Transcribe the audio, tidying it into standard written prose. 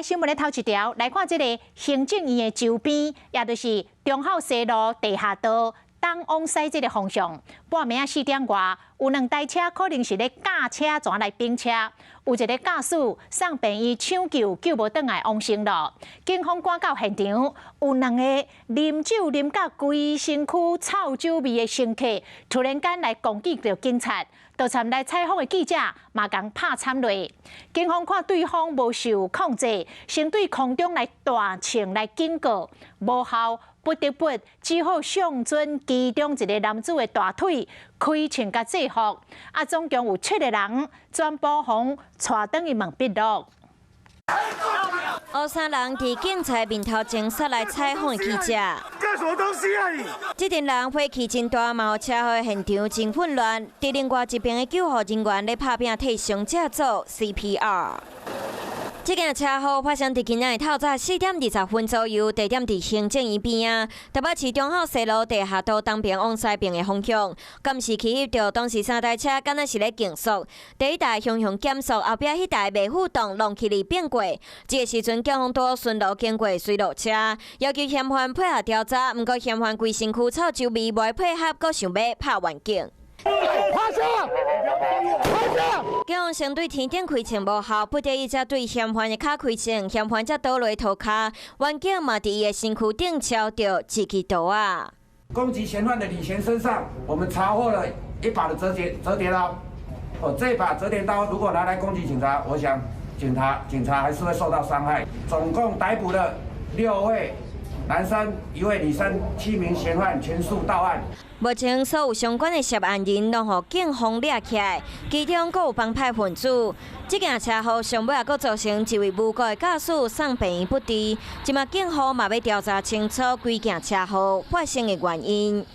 新聞的頭一條來看，這个行政院的周邊，也就是忠孝西路地下道東往西這个方向，半暝仔4點外，有兩台車可能是咧駕車轉來並車，有一个駕駛送病院搶救救無轉來往生咯。警方趕到現場，有兩個啉酒啉甲規身軀臭酒味的乘客，突然間來攻擊著警察，到場來採訪的記者嘛共拍慘落。警方看對方無受控制，先對空中來大銃來警告，無效，不得不只好相準其中一个男子的大腿開槍共制服。啊，總共有七个人全部予帶轉去問筆錄。烏衫人佇警察面頭前殺來採訪的記者。幹什麼東西啊你？這陣人火氣真大，嘛予車禍現場真混亂。佇另外一邊的救護人員咧拍拚替傷者做 CPR。這件車禍發生佇今仔日透早4點20分左右，地點佇行政院邊仔，台北市忠孝西路地下道東邊往西邊的方向。監視器翕著當時三台車敢若是咧競速，第一台雄雄減速，後壁彼台袂負動，挵起來變過。這个時陣，警方拄巡邏經過隨路車，要求嫌犯配合調查，毋過嫌犯規身軀臭酒味，無愛配合，閣想欲拍員警。趴下！趴下！警方先對天頂開槍無效，不得已才對嫌犯的跤開槍，嫌犯才倒落塗跤，員警嘛佇伊的身軀頂抄著一支刀仔。攻擊嫌犯的李賢身上，我們查獲了一把的折疊刀。哦，這把折疊刀如果拿來攻擊警察，我想警察還是會受到傷害。總共逮捕了六位男生，一位女生，7名嫌犯全數到案。目前所有相關的涉案人攏予警方掠起來，其中閣有幫派分子。這件車禍上尾也閣造成一位無辜的駕駛送病院不治。這馬警方嘛欲調查清楚規件車禍發生的原因。